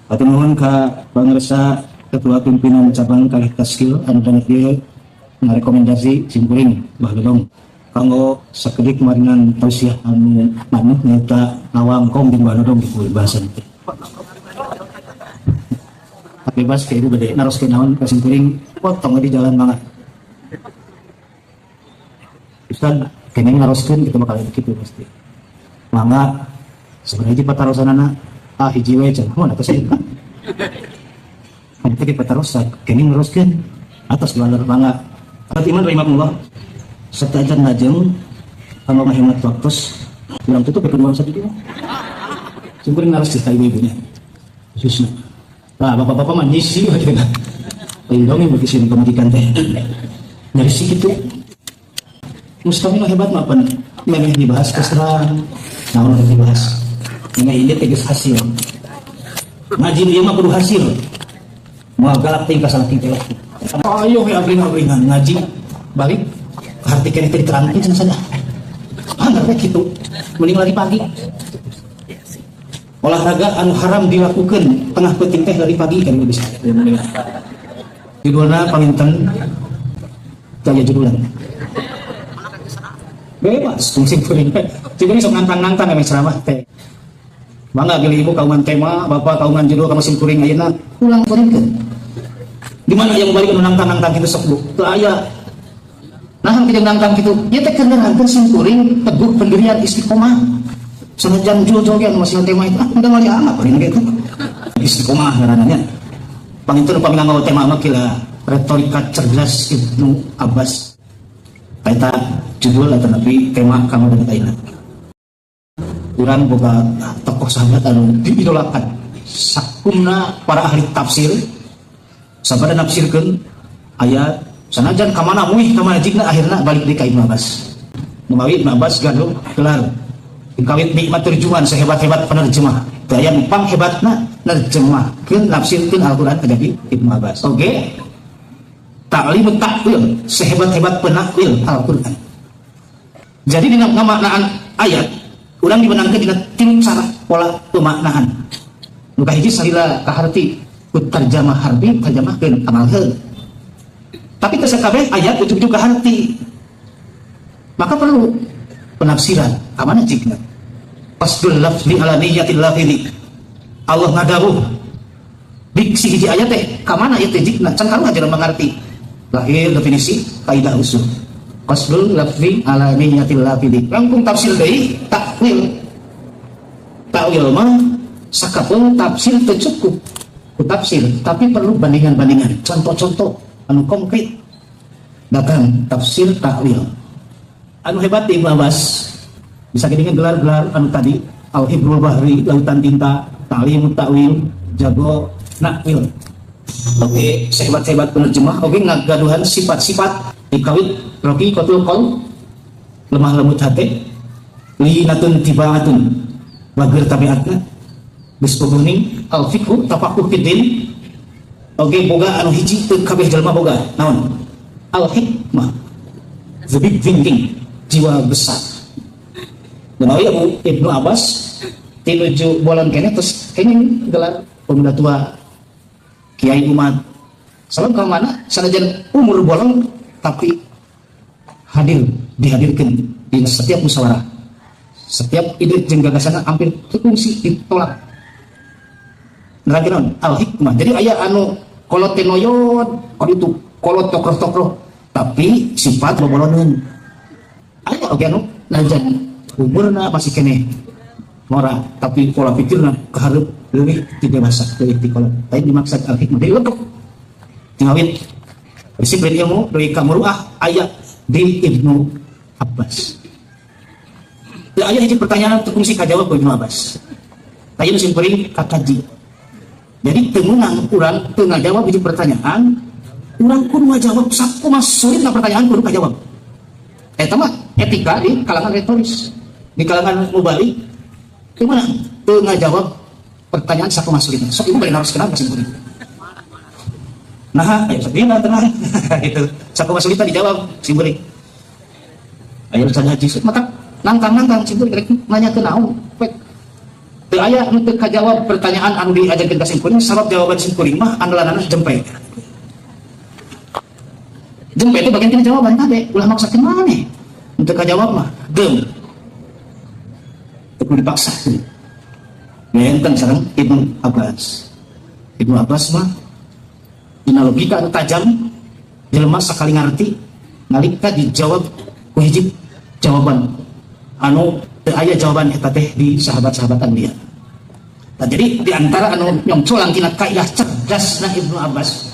Hatur nuhun ka pangersa Ketua Pimpinan Cabang Kalih Tashkil anu banyak dieu ngarekomendasi simkuring Bah Dodong kanggo sakedik marinan tausiah anu manuh nyaeta ngawangkong jeung Bah Dodong gitu bahasa teh. Bebas ke ibu bade naroskeun naon ka simkuring, potong di jalan banget. Ustaz, kenging naroskeun gitu bakal gitu pasti. Mangga, sebenarnya patarosanana ah hiji we cenah mun atuh saya. Kamu teh patarosan kenging neroskeun atas dua mangga. Iman rahimakumullah. Serta ajan lajeng kanggo ngahemat waktu urang tutup ya kedua satu dia. Simkuring naros cerita ibu-ibunya. Khususnya. Nah, bapak-bapak mah nyisi gitu kan. Lindungi bagi sini pemajikan teh. Nyari sih gitu. Mustafa hebat mah pan memeh dibahas keserang. Naon rek dibahas. Ini tegas hasil. Ngaji ieu mah kudu hasil. Moal galak teh ka salah tingkah. Ayo we abring-abringan ngaji balik harti keneh teh diterangkeun cenah saja. Ah, we kitu. Mending lari pagi. Olahraga anu haram dilakukan tengah peuting teh lari pagi kan bisa. Judulna panginten gaya judulan. Bebas fungsi kuring. Jadi sok nantang-nantang emang ceramah teh. Mangga pilih ibu kaungan tema, bapak kaungan judul kamu sim kuring ayeuna ulang kuringkeun. Di mana yang balik anu nantang-nantang kitu sok bu? Teu aya. Nah, jeung nantang kitu, ieu teh keur nerangkeun sim kuring teguh pendirian istiqomah. Sanajan jul-jul ge anu masih tema itu, ah udah ngali amat paling gitu. Istiqomah ngaranna nya. Panginten upami nganggo tema mah kila retorika cerdas Ibnu Abbas. Eta judul atau nabi tema kamu dan ayeuna. Urang boga tokoh sahabat anu diidolakan. Sakumna para ahli tafsir sabada nafsirkeun ayat sanajan kamana muih kamana jigna akhirna balik deui ka Ibnu Abbas. Numawi Ibnu Abbas gaduh gelar kawit nikmat terjemahan sehebat-hebat penerjemah. Daya nu panghebatna nerjemahkeun nafsirkeun Al-Qur'an kajabi Ibnu Abbas. Oke. Ta'lim takwil sehebat-hebat penakwil Al-Qur'an. Jadi dina ngamaknaan ayat urang dimenangkeun dina tilu cara pola pemaknaan. Nu kahiji salila kaharti ku tarjamah harfi tarjamahkeun amalkeun. Tapi teu sakabeh ayat ujug-ujug kaharti. Maka perlu penafsiran kamana jigna. Qasdul lafzi ala niyatil lafzi. Allah ngadawuh diksi hiji ayat teh kamana ieu teh jigna can karuhan jelema mengerti. Lahir definisi kaidah usul. Qasdul lafzi ala niyatil lafzi. Langkung tafsir deui takwil. Takwil mah sakapeung tafsir teu cukup ku tafsir, tapi perlu bandingan-bandingan, contoh-contoh anu konkret. Datang tafsir takwil. Anu hebat di Ibnu Abbas bisa gini gelar-gelar anu tadi Al-Hibrul Bahri, lautan tinta, ta'lim takwil, jago nakwil. Oke, sehebat-hebat penerjemah, oke ngagaduhan sifat-sifat dikawit roqiqatul qalb, lemah lembut hati, linatun tibaatun, bager tabiatna, geus kuning, al fiqhu tafaqquh fiddin. Oke, boga anu hiji teu kabeh jelema boga. Naon? Al hikmah. The big thinking, jiwa besar. Menawi Abu Ibnu Abbas tinuju bolon keneh terus kenging gelar pemuda tua kiai umat. Salam ke mana? Sanajan umur bolong tapi hadir dihadirkan di setiap musyawarah. Setiap ide jeung gagasan hampir terfungsi ditolak. Nerangkeun naon? Al hikmah. Jadi aya anu kolot teh noyod, kalau itu kolot tokroh-tokroh, tapi sifat boboloneun. Aya oge anu najan umurna masih keneh ngora, tapi pola pikirna kehareup leuwih ti dewasa, leuwih ti kolot. Lain dimaksud al hikmah. Jadi lengkap. Tingawit disiplin ilmu dari kamuruah aya di Ibnu Abbas. Ya aya hiji pertanyaan terfungsi kajawab ku Ibnu Abbas. Aya nu simkuring kakaji. Jadi teu meunang urang teu ngajawab hiji pertanyaan, urang kudu ngajawab sakumaha sulitna pertanyaan kudu kajawab. Eta mah etika di kalangan retoris, di kalangan mubalig teu meunang teu ngajawab pertanyaan sakumaha sulitna. Sok ibu bari naroskeun ka simkuring. Nah, ayo sok dina tenang gitu. Sakumaha sulitna dijawab simkuring. Ayo urusan haji, mata nangkang-nangkang simkuring rek nanya ke naon pek. Teu aya nu teu kajawab pertanyaan anu diajarkeun ka simkuring, sabab jawaban simkuring mah andalanana jempe. Jempe itu bagian tina jawaban tadi, ulah maksakeun maneh. Nu teu kajawab mah deum. Teu kudu dipaksa. Benten sareng Ibnu Abbas. Ibnu Abbas mah dina logika anu tajam, jelema sakali ngarti nalika dijawab ku hiji jawaban anu teu aya jawaban eta teh di sahabat-sahabat dia. Nah, jadi di antara anu nyongcolang tina kaidah cerdasna Ibnu Abbas,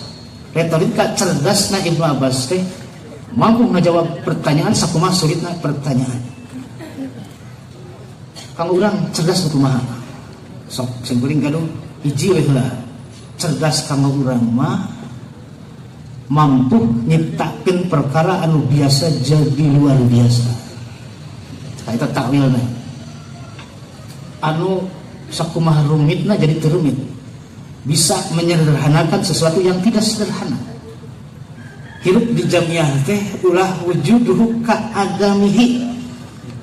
retorika cerdasna Ibnu Abbas teh mampu ngajawab pertanyaan sakumaha sulitna pertanyaan. Kalau urang cerdas kumaha? Sok sing kuring gaduh hiji we heula. Cerdas kanggo urang mah mampu nyiptakeun perkara anu biasa jadi luar biasa. Nah, itu takwilna. Anu sakumaha rumitna jadi teu rumit. Bisa menyederhanakan sesuatu yang tidak sederhana. Hirup di jamiah teh ulah wujuduhu ka adamihi.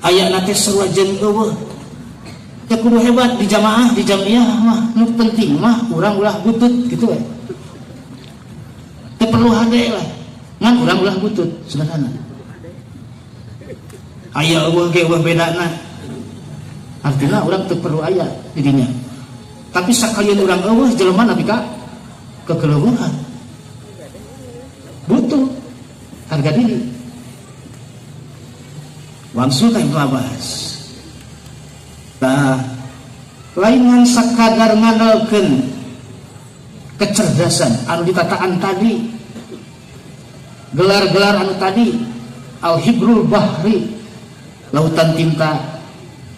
Ayana teh sarua jeung euweuh. Teu kudu hebat di jamaah, di jamiah mah nu penting mah urang ulah butut gitu we. Teu perlu hade lah. Ngan urang ulah butut, sederhana. Aya euweuh ge euweuh bedana. Artinya urang teu perlu aya di dinya. Tapi sakalian urang euweuh jelema nepi ka kekeleuweuhan. Butuh harga diri. Wangsul ka Ibnu Abbas. Tah, lain ngan sakadar ngandalkeun kecerdasan anu ditataan tadi, gelar-gelar anu tadi, al-hibrul bahri, lautan tinta,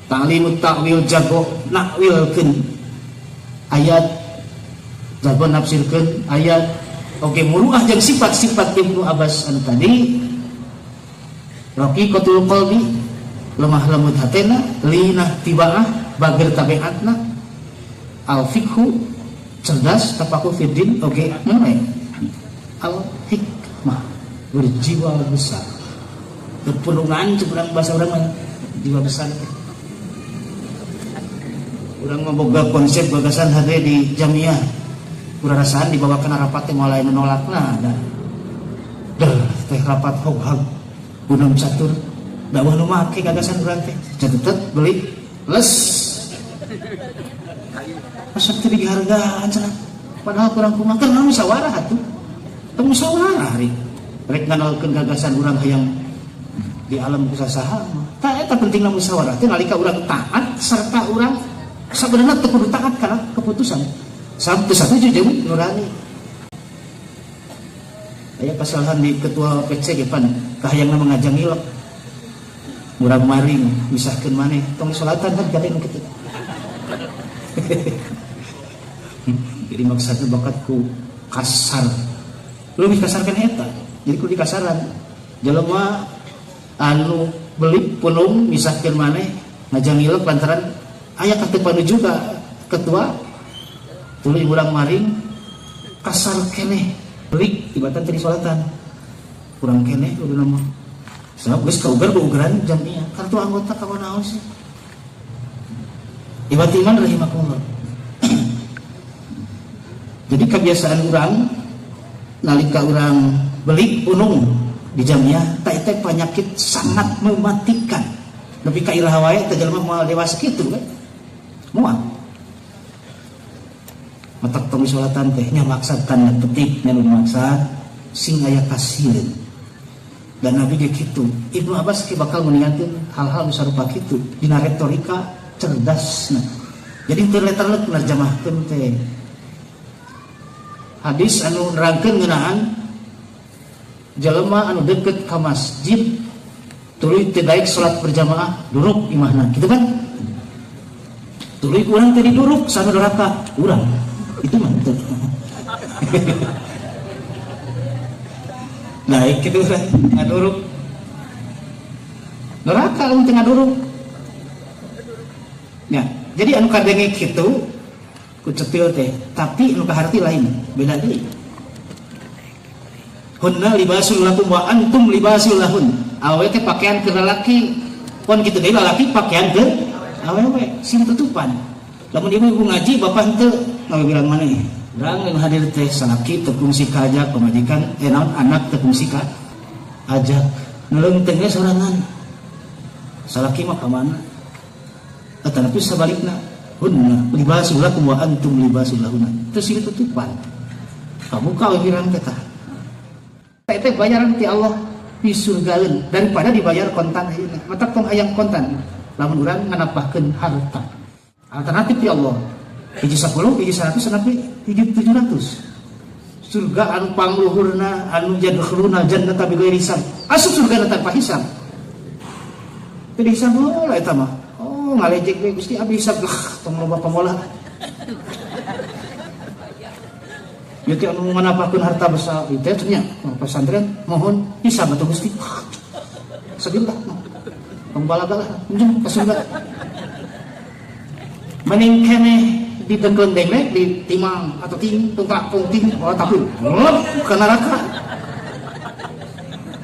ta'limut ta'wil, jago nakwilkeun ayat, jago nafsirkeun ayat, oke muruah jeung sifat-sifat Ibnu Abbas anu tadi, raqiqatul qalbi, lemah lembut hatena, linah tibaah, bager tabiatna, al fikhu, cerdas, tafakuh fiddin, oke mulai al hikmah, berjiwa besar. Kepunungan urang bahasa urang mah jiwa besar. Urang mah boga konsep gagasan hade di jamiah. Kurang rasaan dibawa kana rapat teh mulai menolakna da. Dah teh rapat hoghag gunung catur dakwah nu make gagasan urang teh catet beli les. Masa teu dihargaan cenah. Padahal kurang kumaha keur musyawarah atuh. Teu musyawarah hari. Rek nganalkeun gagasan urang hayang di alam kusasaha mah. Tah eta pentingna musyawarah teh nalika urang taat serta urang sebenarnya teu kudu taat kana keputusan. Sabtu satuju jeung nurani. Aya kesalahan di ketua PC ge pan kahayangna mengajang ngilek. Murang maring misahkeun maneh tong salatan kan kade nu kitu. Jadi maksudnya bakatku kasar. Lebih kasar kan eta. Jadi kudu dikasaran. Jelema anu beli punung misahkeun maneh ngajang ngilek lantaran aya kateupanu juga ketua tuluy urang maring kasar keneh belik tibatan teu disolatan kurang keneh kudu nama sebab geus kaugar kaugaran jamiah kartu anggota ka naon sih. Ibati iman rahimakumullah. Jadi kebiasaan urang nalika urang belik punung di jamiah tak itu penyakit sangat mematikan. Lebih ka iraha wae teh jelema moal dewasa kitu kan. Moal. Matak tong solatan teh nya maksad tanda petik nya nu dimaksad sing aya kasieun. Dan Nabi ge kitu. Ibnu Abbas ge bakal mengingatkeun hal-hal nu sarupa kitu dina retorika cerdasna. Jadi teu leterlek nerjemahkeun teh. Hadis anu nerangkeun ngeunaan jelema anu deket ka masjid tuluy teu daek salat berjamaah duruk imahna gitu kan. Tuluy urang teh diduruk sama doraka urang itu mah teu. Naik gitu kan ngaduruk neraka lamun teu ngaduruk ya. Jadi anu kadenge kitu ku cepil teh tapi anu kaharti lain beda deui. Hunna libasul lakum wa antum libasul lahun. Awewe teh pakaian ke lalaki, pon kitu deui lalaki pakaian ke awewe sing tutupan. Lamun ibu-ibu ngaji bapak henteu ngawilang maneh. Urang nu hadir teh salaki teu kungsi kaajak pamajikan naon anak teu kungsi ka ajak. Nu leungteung ge sorangan. Salaki mah ka mana? Tetapi sabalikna hunna libasul lakum wa antum libasul lahunna. Teu sih tutupan. Kabuka wiwiran teh tah. Teh bayaran ti Allah di surgaeun daripada dibayar kontan ayeuna. Matak tong hayang kontan. Lamun urang nganapahkeun harta. Alternatif ti Allah. Hiji 10, hiji 100, tapi hiji 700. Surga anu pangluhurna anu yadkhuluna jannata bighairi hisab. Asup surga tanpa hisab. Teu dihisab heula eta mah. Oh, ngalejek we Gusti abdi hisab lah tong loba pamolah. Ieu teh anu nganapahkeun harta besar ieu teh nya pesantren mohon hisab atuh Gusti. Sedih lah. Tong balaga lah, unjung ka surga. Mending keneh ditengkeun dengek di timang atau ting tungkak ting oh tapi lep ke neraka.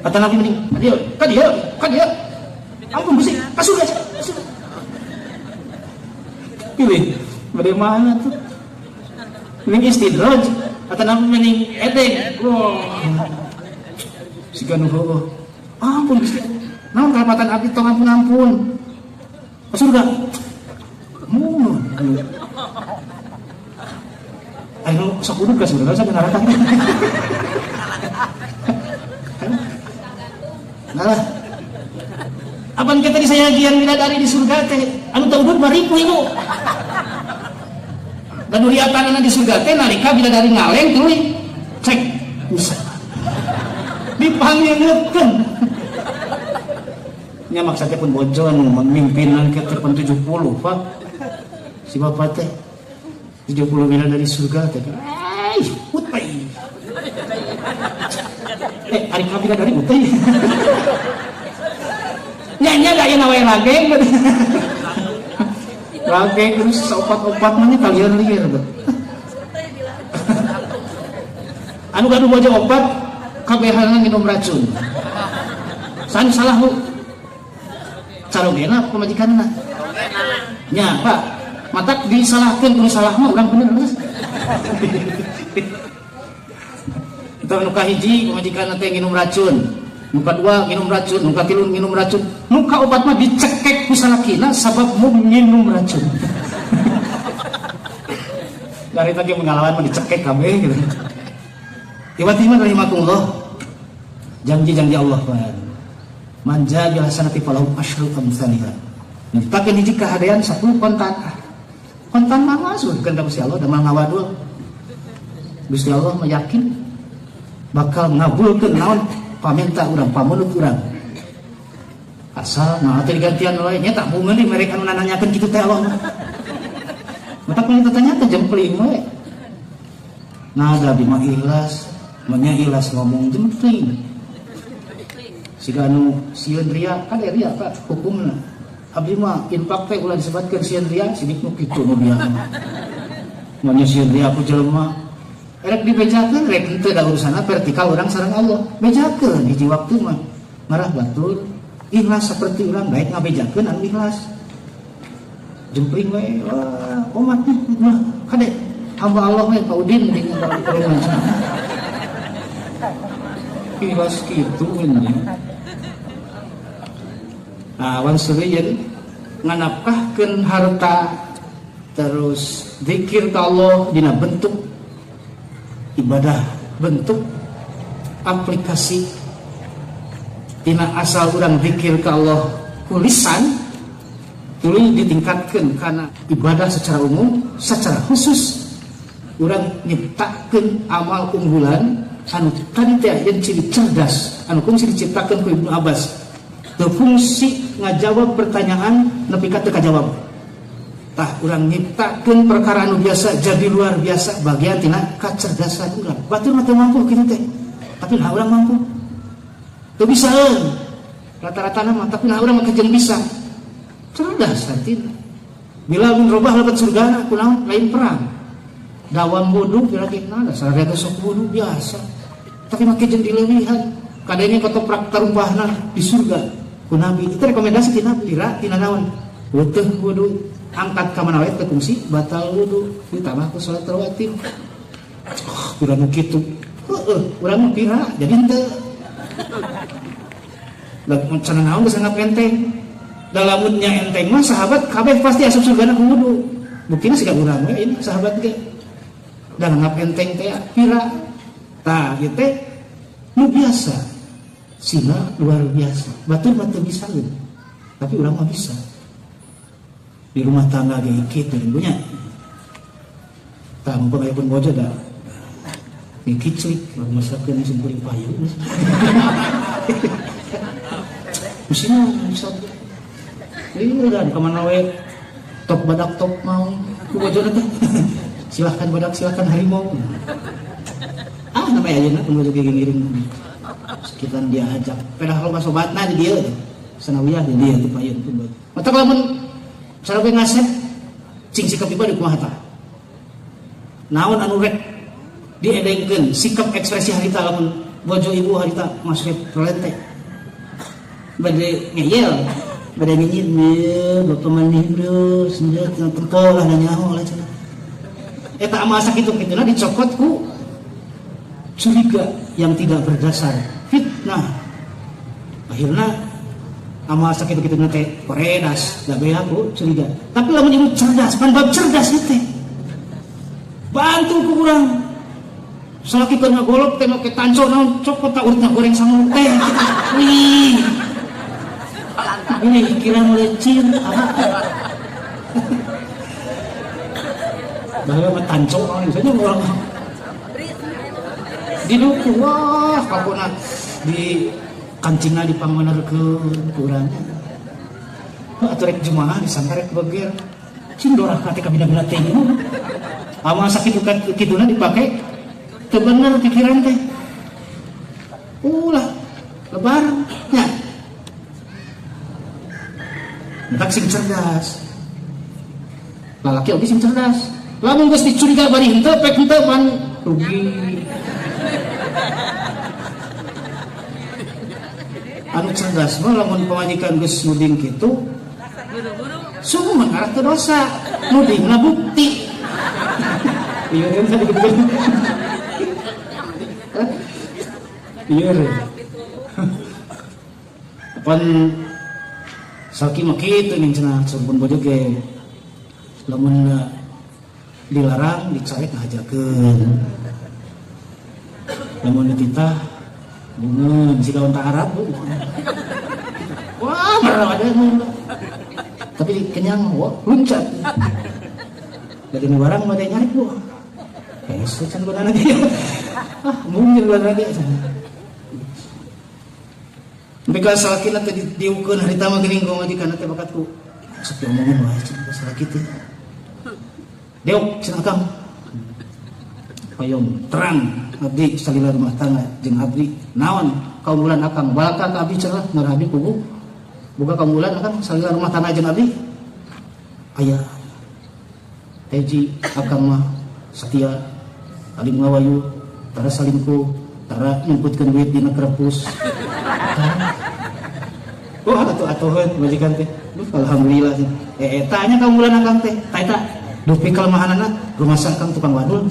Kata Nabi mending dia ka dia ka dia. Ampun Gusti, ka surga, ka surga. Pilih bagaimana tuh? Mending istidraj atau Nabi mending edeng. Wah. Siga nu heueuh. Ampun Gusti. Naon kalepatan abdi tong ampun-ampun. Ka surga. Mun. Ayo sok udud ka surga sa neraka. Nah. Apan kita disayagian bidadari di surga teh anu teu udud mah ripuh ibu. Gaduriatanana di surga teh nalika bidadari ngaleng tuluy cek bisa. Dipanggilkeun. Nya maksudnya pun bojo anu mimpinan ke teh pun 70 Pak. Si bapak teh 70 bidadari surga teh. Ai, utai. Ari ka bidadari utai. Nya da ayeuna wae rageng. Rageng terus opat-opat mah nya kalian lieur tuh. Anu gaduh bojo opat kabehana nginum racun. San salah Bu. Carogena pamajikanna. Nya Pak, matak disalahkeun kudu salah mah urang bener geus. Eta nu kahiji pamajikanna teh nginum racun. Nu kadua nginum racun, nu katilu nginum racun, nu kaopat mah dicekek ku salakina sabab mu nginum racun. Dari tadi pengalaman mah dicekek kabeh gitu. Tiba-tiba rahimakumullah janji-janji Allah Pak. Man jaa bil hasanati falahu asyru amsalha. Nyiptakeun hiji kahadean 10 kontan. Kontan mah masuk ka Gusti Allah da mah ngawadul. Gusti Allah mah yakin bakal ngabulkeun naon pamenta urang, pamunut urang. Asal nah teh digantian wae nya tak bungeun di mereka anu nanyakeun kitu teh Allah mah. Mata pan tanya teh jempling we. Nah da abi mah ikhlas, mah nya ikhlas ngomong jempling. Siga anu sieun ria, kade ria Pak hukumna. Abdi mah infak teh ulah disebatkeun sieun ria, sidik nu kitu nu biasa. Mah nya sieun ria ku jelema. Rek dibejakeun rek henteu da urusanna vertikal urang sareng Allah. Bejakeun hiji waktu mah marah batur ikhlas seperti urang baik ngabejakeun anu ikhlas. Jempling we wah omat nih mah kade hamba Allah we Pak Udin di rumah. Ikhlas kitu nya. Awan seueur jadi nganapkahkeun harta terus zikir ka Allah dina bentuk ibadah, bentuk aplikasi tina asal urang zikir ka Allah kulisan tuluy ditingkatkeun kana ibadah secara umum, secara khusus urang nyiptakeun amal unggulan anu tadi teh yang ciri cerdas anu kungsi diciptakeun ku Ibnu Abbas teu fungsi ngajawab pertanyaan nepi ka teu kajawab. Tah urang nyiptakeun perkara anu biasa jadi luar biasa bagian tina kacerdasan urang. Batur mah teu mampu kitu teh. Tapi nah urang mampu. Teu bisaeun. Rata-rata mah tapi nah urang mah kajeun bisa. Cerdas hartina. Bila bin Robah lebet surgana kunaon lain perang. Dawam wudu kira-kira nah sararea teh sok wudu biasa. Tapi make jeung dileuwihan. Kadene ketoprak tarumpahna di surga. Ku Nabi itu rekomendasi tina pira tina naon? Weteh wudu. Angkat ka mana wae teu kungsi batal wudu ditambah ku salat rawatib. Pira nu kitu. Heeh, urang mah pira jadi henteu. Da cenah naon geus anggap enteng. Da lamunnya enteng mah sahabat kabeh pasti asup surgana ku wudu. Buktina siga urang we ini sahabat ge. Da nganggap enteng teh pira. Tah ieu teh nu biasa. Sina luar biasa. Batur mah teu bisa gitu. Tapi urang mah bisa. Di rumah tangga ge kitu nya. Tah mumpung aya pun bojo da. Dikiclik masakeun sing kuring payu. Musina bisa. Ieu dan ka mana we top badak top mau ku bojona teh. Silahkan badak, silahkan harimau. Ah namanya ayeuna pun bojo ge ngiring. Sekitar dia ajak. Pedah loba sobatna di dieu. Sanawiyah di dieu teu payun pun bojo. Matak lamun cara we ngasep cing sikap ibadah kumaha tah? Naon anu rek diedengkeun sikap ekspresi harita lamun bojo ibu harita ngasep relente. Bade ngeyel, bade nyinyir, bapak maneh bro, senjata tempo lah nyaho lah cenah. Eta amal sakitu kituna dicokot ku curiga yang tidak berdasar, fitnah. Akhirna amal sakitu kituna teh koredas, da bea ku curiga. Tapi lamun ibu cerdas, pan bab cerdas ieu teh. Bantu ku urang. Salaki keur ngagolok teh make tanco naon cokot ta urutna goreng sangu teh. Wih. Ini pikiran melecir apa? Bahaya mah tanco naon misalnya orang didukung wah kapona di kancingna dipangmenerkeun ku urang. Atuh rek jumaah disangka rek beger. Cing doraka teh kabina-bina teh. Amal sakitu kituna dipake teu bener pikiran teh. Ulah lebar nya. Entak sing cerdas. Lalaki oge sing cerdas. Lamun geus dicuriga bari henteu pek henteu pan rugi. Anu cerdas mah lamun pamajikan geus nuding kitu sungguh mah ngarah teu dosa, nudingna bukti. Iya kan tadi gitu kan. Iya. Pan salaki mah kitu ning cenah sampun bojo ge. Lamun dilarang dicarek ngajakeun. Lamun dititah bungeun siga unta Arab. Wah, marah ada mun. Tapi kenyang, wah, loncat. Dari ini barang mah nyari bu. Hese can guna lagi. Ah, mungkin guna lagi. Mereka salakina teh diukeun harita mah geuning ku majikan teh bakat ku. Sok diomongin wae cenah ka salaki teh. Deok cenah kang. Hoyong terang abdi salila rumah tangga jeung abdi naon kaunggulan akang balaka ka abdi cenah ngarah abdi kubu boga kaunggulan akang salila rumah tangga jeung abdi aya hiji akang mah setia alim ngawayu tara salingkuh tara nyumputkeun duit dina krepus. Wah, atuh atuheun majikan teh. Duh, alhamdulillah sih. Eta nya kaunggulan akang teh. Ta eta dupi kelemahanana rumasa akang tukang wadul.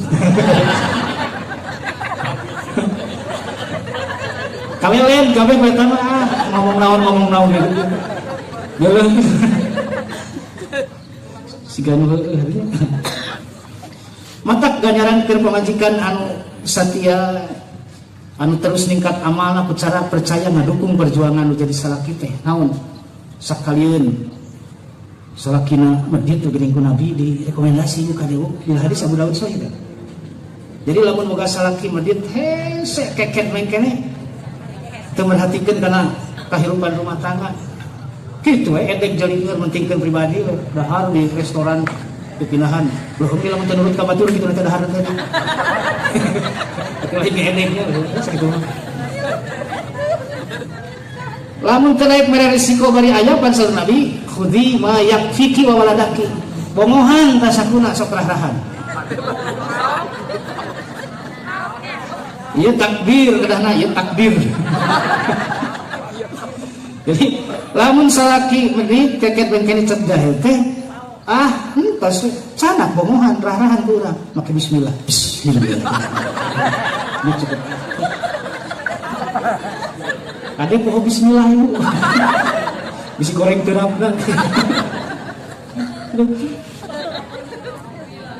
Kalelen kabeh eta mah ah, ngomong naon gitu. Geuleuh. Siga nu heueuh heueuh. Matak ganjaran keur pamajikan anu satia anu terus ningkat amalna ku cara percaya ngadukung perjuangan nu jadi salaki teh naon sakalieun salakina medit geuning ku Nabi direkomendasi ku ka dewu di hadis Abu Daud sahih. Jadi lamun boga salaki medit hese keket mengkene teu merhatikeun kana kahirupan rumah tangga kitu we edek jalingur mentingkeun pribadi we dahar di restoran pipinahan leuh oge lamun teu nurut ka batur kitu teh dahar teh. Lain edeknya sakitu mah. Lamun teu naik mere risiko bari aya pan saur Nabi khudhi ma yakfiki wa waladaki. Bongohan tasakuna sok rahrahan. Ieu takbir kedahna ieu takbir. Jadi lamun salaki medit keket bengkene cegah teh Ah, entos canak bomohan rah-rahan ku urang. Make bismillah. Bismillah. Gitu. Ade poho bismillah ibu. Bisi goreng terapna.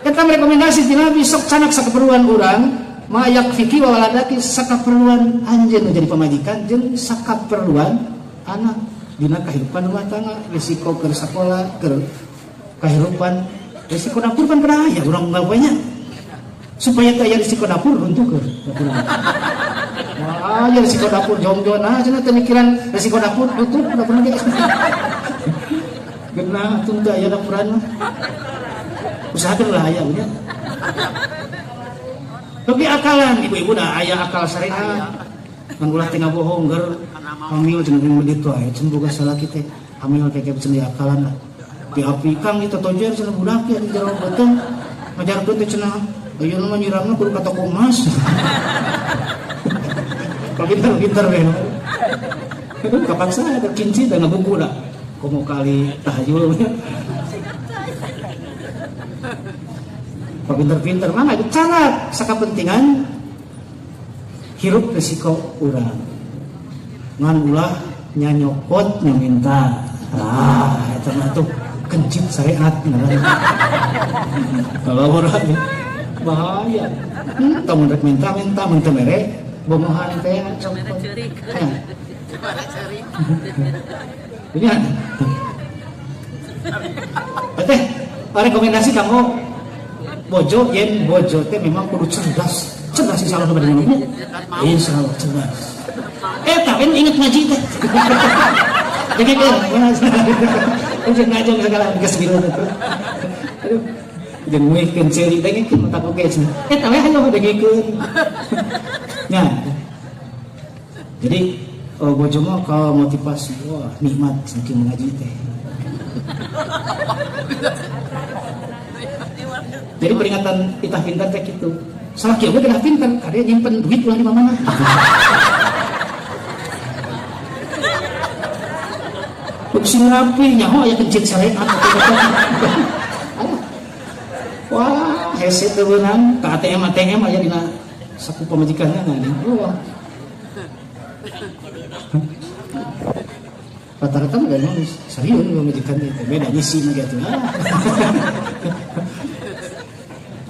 Kita merekomendasi ti Nabi sok canak sakaperluan urang, ma yakfiki wa waladaki sakaperluan anjeun jadi pamajikan jeung sakaperluan anak dina kehidupan rumah tangga, risiko keur sakola, keur kehidupan, risiko dapur kan pernah aya urang unggal poe nya. Supaya teu aya risiko dapur runtuhkeun dapur. Wah, aya risiko dapur jongjon ah cenah teu mikiran risiko dapur tutup dapur ge. Geunah atuh teu aya dapuran mah. Usahakeun lah aya nya. Tapi akalan ibu-ibu dah aya akal syariat. Ngan ulah teh ngabohong ger hamil cenah medit wae cenah boga salaki teh hamil teh cenah diakalan lah. Di api kang itu tojer cenah budak ya di jero beuteung ngajarkeun teh cenah ayeuna mah nyiramna kudu ka toko emas. Pinter-pinter we. Kapaksa ada kinci dan ngabuku lah. Komo kali tahajul. Pinter-pinter mana itu cara sakapentingan hirup risiko urang. Ngan ulah nyanyokot nyaminta. Ah, eta mah tuh kencit syariat ngaranna. Kalau urang bahaya. Tong rek minta-minta mun teu mere bomohan teh cokot. Ini teh rekomendasi kamu bojo yen bojo teh memang kudu cerdas. Cerdas insyaallah pada namanya. Insyaallah cerdas. Tapi inget ngaji teh. Jadi kan untuk ngaji segala geus gitu. Aduh. Jeung nguihkeun ceuri dengekeun otak oge cenah. Tapi hayo dengekeun. Nya. Jadi bojo mah kalau motivasi wah nikmat saking mengaji teh. Jadi peringatan kita pintar teh kitu. Salah kieu ge kedah pintar, kade nyimpen duit ulah di mana-mana. Sing rapi nyaho aya kencit syariat. Wah, hese teu beunang ka ATM ATM aya dina saku pamajikanna nah. Wah. Rata-rata mah memang serius pamajikan teh beda nyisi mah gitu.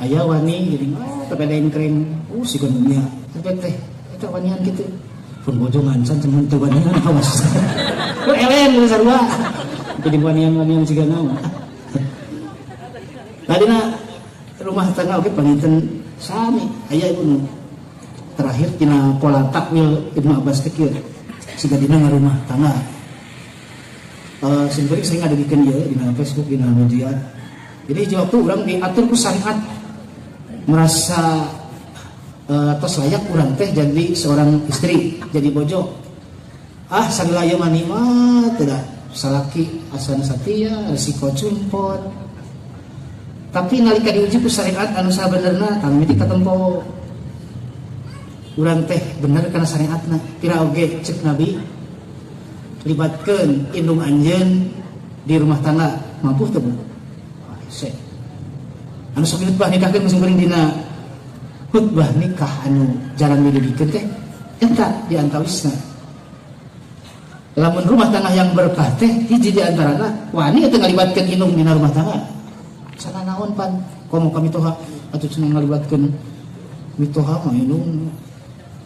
Aya wani jadi mah tapi ada yang keren. Si dunia. Tapi teh eta wanian kitu. Pun bojo ngancan cenah teu wanian awas. Lu elen lu sarua. Jadi wanian-wanian siga naon. Tadina rumah tangga oge panginten sami aya ibu nu terakhir tina pola takwil Ibnu Abbas teh kieu. Siga dina ngarumah tangga. Simkuring sering ngadegikeun ieu dina Facebook dina media. Jadi hiji waktu urang diatur ku syariat merasa tos layak urang teh jadi seorang istri, jadi bojo. Ah sagala ieu mah nikmat teh da. Salaki asan satia, resiko cumpot. Tapi nalika diuji ku syariat anu sabenerna tang mimiti katempo. Urang teh bener kana syariatna. Pira oge cek Nabi libatkeun indung anjeun di rumah tangga mampu teu Bu? Hese. Anu sok khutbah nikahkeun musim kuring dina khutbah nikah anu jarang dididikeun teh eta di antawisna. Lamun rumah tangga yang berkah teh hiji di antarana wani eta ngalibatkeun indung dina rumah tangga. Sana naon pan komo ka mitoha atuh cenah ngalibatkeun mitoha mah indung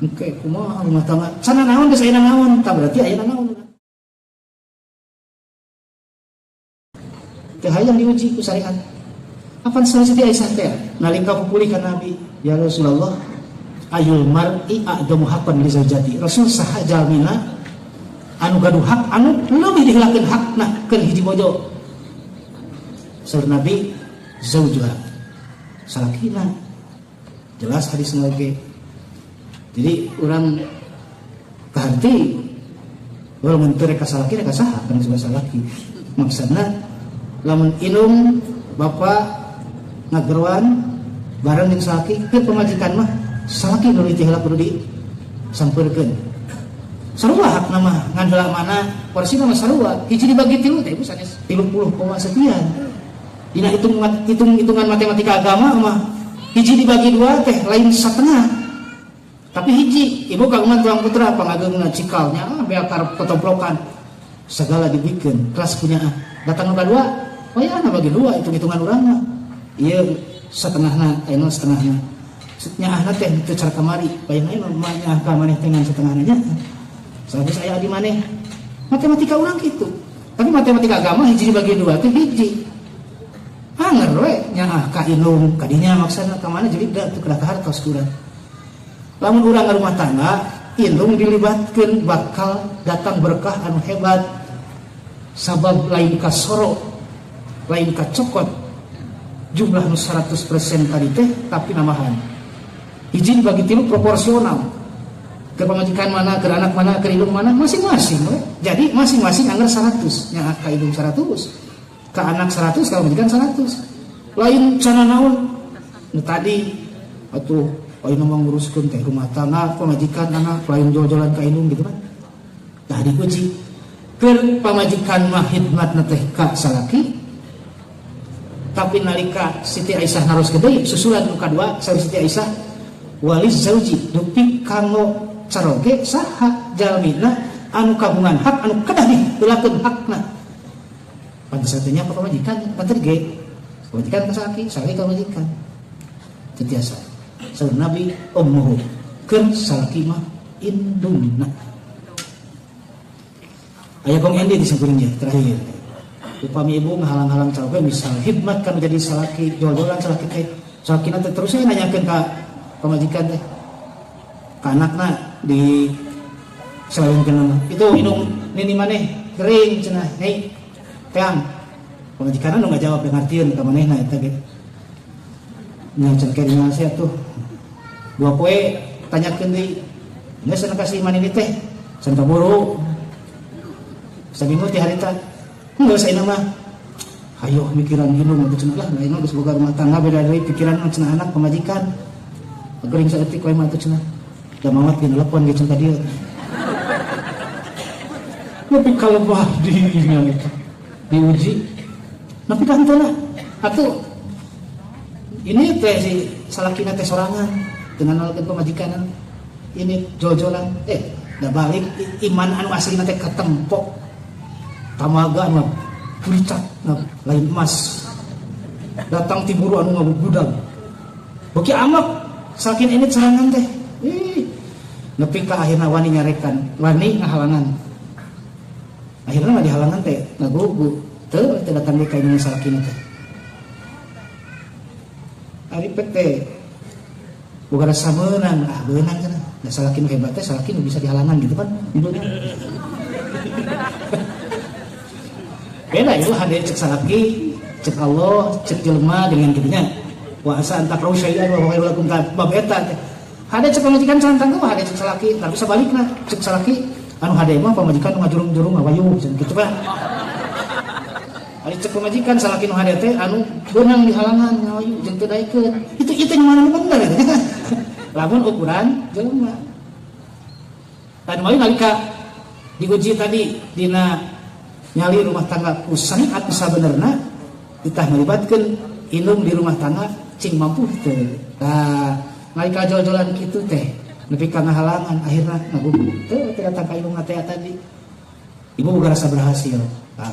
engke kumaha rumah tangga. Sana naon geus aya naon tah berarti aya naon. Teh hayang diuji ku syariat. Apan Siti Aisyah teh nalika pupulih ka Nabi, ya Rasulullah, ayul mar'i a'damu haqqan li zaujati. Rasul saha jalmina anu gaduh hak anu leuwih diheulakeun hakna keur hiji bojo. Saur Nabi zaujuha salakina. Jelas hadisna oge. Jadi urang kaharti lamun teu rek ka salaki rek ka saha kan sebab salaki. Maksudna lamun indung bapak ngageroan bareng jeung salaki keur pamajikan mah salaki nu diheula kudu disampeurkeun. Sarua hakna mah ngan heula mana porsina mah sarua hiji dibagi 3 teh ibu sanes 30 koma sekian. Dina hitung-hitungan matematika agama mah hiji dibagi dua teh lain setengah. Tapi hiji, ibu kagungan tuang putra pangageungna cikalnya beak karep ketoplokan. Segala dibikin kelas punya ah. Datang nu kadua, oh ya bagi dua hitung-hitungan urang mah. Ieu setengahna, ayeuna setengahna. Nyaahna teh teu cara kamari, bayang ayeuna mah nyaah ka maneh teh ngan setengahna nya. Sahabat saya di maneh. Matematika urang kitu. Tapi matematika agama hiji dibagi dua teh hiji. Anger we nyaah ka indung kadinya maksana ka mana jadi da teu kedah kahartos urang. Lamun urang rumah tangga indung dilibatkeun bakal datang berkah anu hebat. Sabab lain ka soro, lain ka cokot jumlah nu 100% tadi teh tapi nambahan. Hiji bagi tilu proporsional. Ke pamajikan mana, ke anak mana, ke indung mana, masing-masing we. Jadi masing-masing anggar 100, nyaah ka indung 100, ke anak 100, ka pamajikan 100. Lain cana naon nu tadi atuh ayeuna mah nguruskeun teh rumah tangga, pamajikan anak, lain jol-jolan ka indung gitu kan. Tah diuji keur pamajikan mah khidmatna teh ka salaki. Tapi nalika Siti Aisyah naros deui susulan nu kadua saur Siti Aisyah wali zauji dupi kanggo caroge saha jalmina anu kagungan hak anu kedah diheulakeun hakna. Pantes teh nya pamajikan pantes ge pamajikan ka salaki, salaki ka pamajikan. Teu tiasa. Saur Nabi ummuhu keur salaki mah indungna. Aya gong endi di sakuring nya terakhir. Upami ibu ngahalang-halang caroge misal khidmat kan jadi salaki jol-jolan salaki teh. Salakina teh terus saya nanyakeun ka pamajikan teh. Ka anakna di selawengkeun itu indung nini maneh kering cenah hei teang. Pamajikanna nu ngajawab ngartieun ka manehna eta ge. Nya cenah kene sia tuh. Dua poe tanyakeun deui. Geus cenah kasih manini teh can kaburu. Saminggu ti harita. Enggak saya mah. Hayo mikiran indung atuh cenah lah, lain mah geus boga rumah tangga beda deui pikiran mah cenah anak pamajikan. Gering saeutik we mah atuh cenah. Da mawat ge telepon ge cenah ka dieu. Nepi ka lebah di eta. Diuji. Nepi ka henteu lah. Atuh ini teh si salakina teh sorangan dengan nolkeun pamajikan ini jol-jolan da balik iman anu aslina teh katempok. Tamaga anu pulicat lain emas. Datang tiburu anu ngagugudag. Beuki amek sakin ini serangan teh. Ih, nepi ka akhirna wani nyarekan, wani ngahalangan. Akhirna mah dihalangan teh ngagugu. Teu teu datang deui ka indung salakina teh. Ari teh boga rasa meunang, ah beunang cenah. Da salaki nu hebat teh salaki nu bisa dihalangan gitu kan judulnya. Beda itu hade cek salaki, cek Allah, cek jelema dengan gitunya. Wa asa an takrahu syai'an wa huwa khairul lakum bab eta teh. Hade cek pamajikan santang teh hade cek salaki, tapi sabalikna cek salaki anu hade mah pamajikan nu ngajurung-jurung ngawayu cenah kitu kan. Ari cek pamajikan salaki nu hade teh anu beunang dihalangan ngawayu jeung teu daekeun. Itu ieu teh mana nu bener eta kan. Lamun ukuran jelema. Tadi mah nalika diuji tadi dina nyali rumah tangga ku syariat sabenerna ditah ngalibatkeun indung di rumah tangga cing mampu teu. Tah nalika jol-jolan kitu teh nepi ka ngahalangan akhirna ngagugu teu teu datang ka indung teh tadi. Ibu boga rasa berhasil. Tah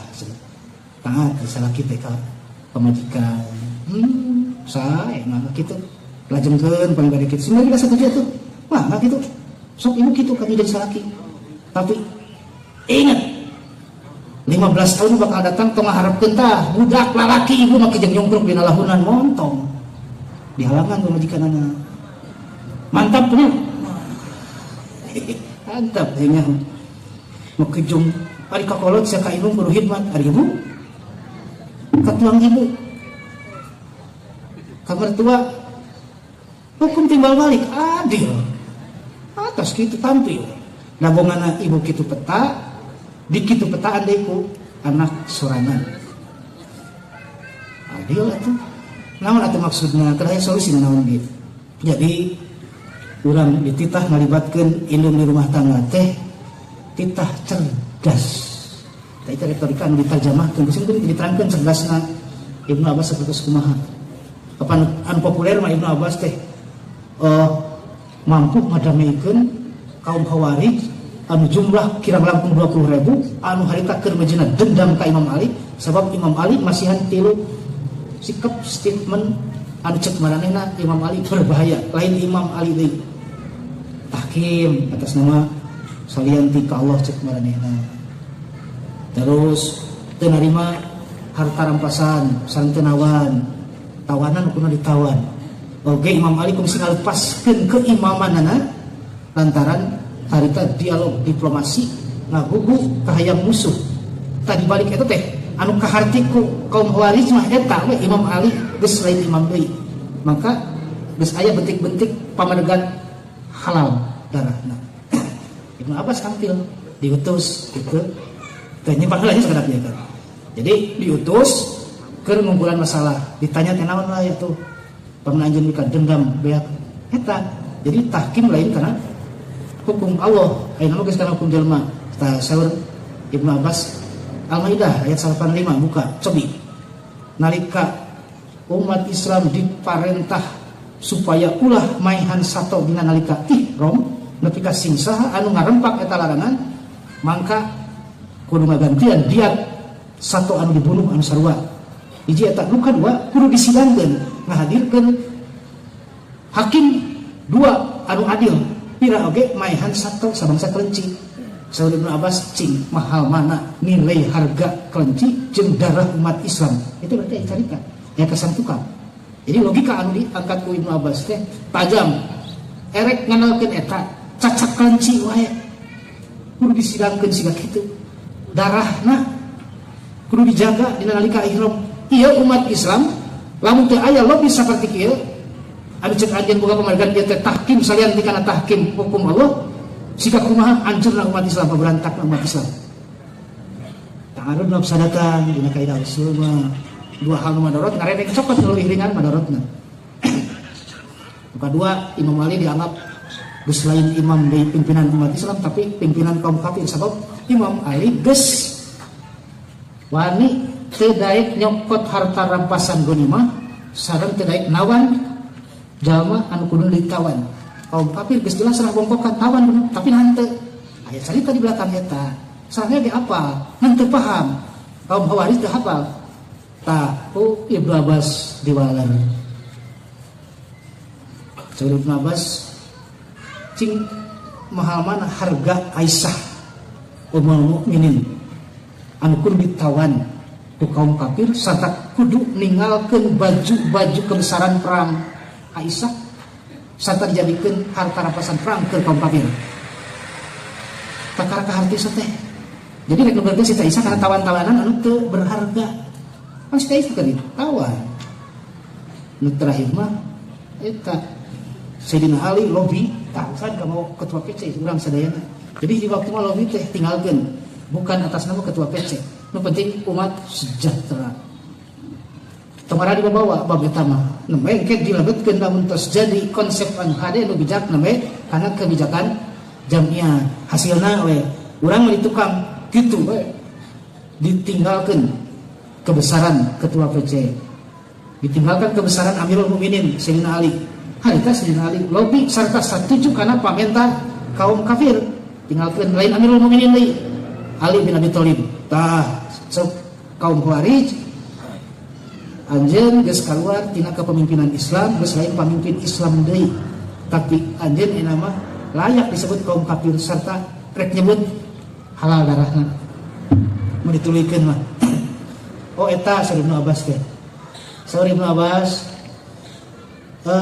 taat salaki teh ka pamajikan. Sae mah kitu. Lajengkeun paling bade kitu. Sing rasa tuh tuh. Wah, mah kitu. Sok ibu kitu ka jadi salaki. Tapi ingat 15 tahun bakal datang tong ngaharepkeun tah budak lalaki ibu mah jeung nyungkruk dina lahunan montong. Dihalangan pamajikanana. Mantap nya. Mantap nya. Mekejung ari kakolot sia ka indung kudu khidmat ari ibu. Katuang ibu. Ka mertua hukum timbal balik adil. Atas kitu tampil. Nabongana ibu kitu peta, di kitu petaan deui ku anak sorangan. Adil atuh. Naon atuh maksudna? Terakhir solusi naon ge? Jadi urang dititah ngalibatkeun indung di rumah tangga teh titah cerdas. Tah itu retorika anu diterjemahkeun, geus diterangkeun cerdasna. Ibnu Abbas sapertos kumaha. Apa anu populer mah Ibnu Abbas teh mampu ngadameikeun kaum Khawarij anu jumlah kirang langkung 20.000 anu harita keur meujeuhna dendam ka Imam Ali, sabab Imam Ali masihan tilu sikap statement anu cek maranehna Imam Ali berbahaya, lain Imam Ali deui. Tahkim atas nama salian ti ka Allah cek maranehna. Terus teu narima harta rampasan sareng teu nawan, tawanan kudu ditawan. Oke, Imam Ali kungsi ngalepaskeun keimamanana lantaran harita dialog diplomasi ngagugu kahayang musuh. Tadi balik eta teh anu kaharti ku kaum Khawarij mah eta we Imam Ali geus lain imam deui. Maka geus aya bentik-bentik pamadegan halal darahna. Ibnu Abbas tampil diutus gitu. Teh nyimpan heula nya sakedap ieu. Jadi diutus keur ngungkulan masalah, ditanya teh naon lah itu. Paman anjeun mika dendam beak eta. Jadi tahkim lain karena hukum Allah, ayeuna mah geus kana hukum jelema. Tah saur Ibnu Abbas Al-Maidah ayat 85 buka cobi. Nalika umat Islam diparentah supaya ulah maehan sato dina nalika ihram nepi ka sing saha anu ngarempak eta larangan, mangka kudu ngagantian diat sato anu dibunuh anu sarua. Hiji eta, nu kadua kudu disidangkeun, ngahadirkeun hakim dua anu adil, pira oge maehan sato sabangsa kelenci. Saur Ibnu Abbas, cing mahal mana nilai harga kelenci jeung darah umat Islam. Itu berarti cerita ya kesan tukang. Jadi logika anu diangkat ku Ibnu Abbas teh tajam. Erek nganalkeun eta cacak kelenci wae kudu disidangkeun siga kitu. Darahna kudu dijaga dina nalika ihram. Ieu umat Islam lamun teu aya lobby saperti kieu anu cek anjeun boga pamadegan ieu teh tahkim salian ti kana tahkim hukum Allah, siga kumaha hancurna umat Islam, paberantakna umat Islam. Ta'arud mafsadatan dina kaidah usul mah dua hal nu madorot ngaredek cokot nu leuwih ringan madorotna. Nu kadua, Imam Ali dianggap geus lain imam di pimpinan umat Islam tapi pimpinan kaum kafir, sabab Imam Ali geus wani teu daek nyokot harta rampasan ghanimah sareng teu daek nawan jalma anu kudu ditawan. Kaum kafir geus jelas salah bongkokan tawan bener, tapi henteu. Aya carita di belakang eta. Salahnya ge apa? Henteu paham. Kaum Khawarij teu hafal. Tah, ku Ibnu Abbas diwaler. Saur Ibnu Abbas, cing mahal mana harga Aisyah Ummul Mukminin anu kudu ditawan ku kaum kafir serta kudu ninggalkeun baju-baju kebesaran perang Aisyah serta dijadikeun harta rampasan perang ke kaum kafir. Takara kaharti teh. Jadi rek nugarkeun Siti Aisyah karena tawan-tawanan anu teu berharga. Kan Siti Aisyah kan ditawan. Nu terakhir mah eta Sayyidina Ali lobby tah kan ka mau ketua PC urang sadayana. Jadi di waktu mah lobby teh tinggalkeun, bukan atas nama ketua PC. Nu penting umat sejahtera. Tong dibawa bab eta mah. Nembe engke dilebetkeun lamun tos jadi konsep anu hade nu bijak nembe karena kebijakan jamiah. Hasilna we urang di tukang kitu we ditinggalkeun kebesaran ketua PC. Ditinggalkan kebesaran Amirul Mukminin Sayyidina Ali. Harita Sayyidina Ali lobby serta setuju karena pamentah kaum kafir. Tinggalkeun lain Amirul Mukminin deui. Ali bin Abi Thalib. Tah, sok kaum Khawarij anjeun geus kaluar tina kepemimpinan Islam, geus lain pamimpin Islam deui. Tapi anjeun eta mah layak disebut kaum kafir serta rek nyebut halal darahna. Mau dituluykeun mah. Oh eta saur Ibnu Abbas teh. Saur Ibnu Abbas,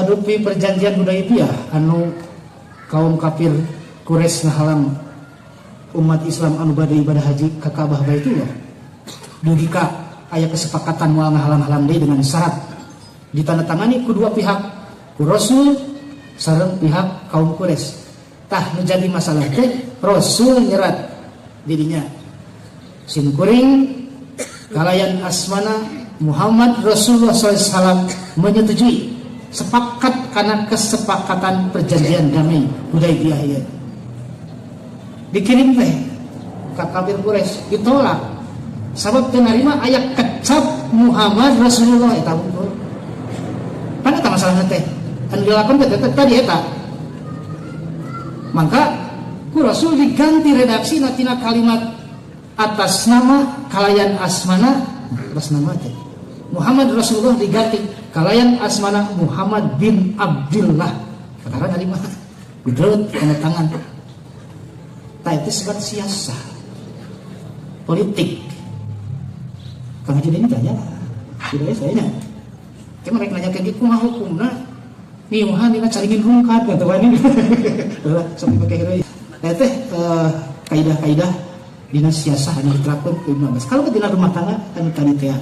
dupi perjanjian Hudaybiyah anu kaum kafir Quraisy ngahalang umat Islam anu bade ibadah haji ka Ka'bah Baitullah. Dugi ka aya kesepakatan moal ngahalang-halang deui dengan syarat ditandatangani ku dua pihak, ku Rasul sareng pihak kaum Quraisy. Tah nu jadi masalah teh Rasul nyerat dirinya sim kuring kalayan asmana Muhammad Rasulullah shallallahu alaihi wasallam menyetujui sepakat karena kesepakatan perjanjian damai Hudaybiyah ieu. Dikirim teh ka kafir Quraisy ditolak. Sabab teu narima aya kecap Muhammad Rasulullah eta wungkul. Kan eta masalahna teh. Anu dilakukan teh tadi eta. Maka ku Rasul diganti redaksi tina kalimat atas nama kalayan asmana, atas nama teh Muhammad Rasulullah diganti kalayan asmana Muhammad bin Abdullah. Perkara dari mana? Diterut tanda tangan. Tak, itu sebab siasah politik. Kang Haji ini tanya, tidak saya nya. Cuma mereka nanya kayak gitu, kumaha hukumna? Niuhan dina caringin rungkat gitu kan ini. Sampai pakai heureuy. Nah, teh kaidah-kaidah dina siasah anu diterapkan ke Ibnu Abbas. Kalau ke dina rumah tangga kan tadi teh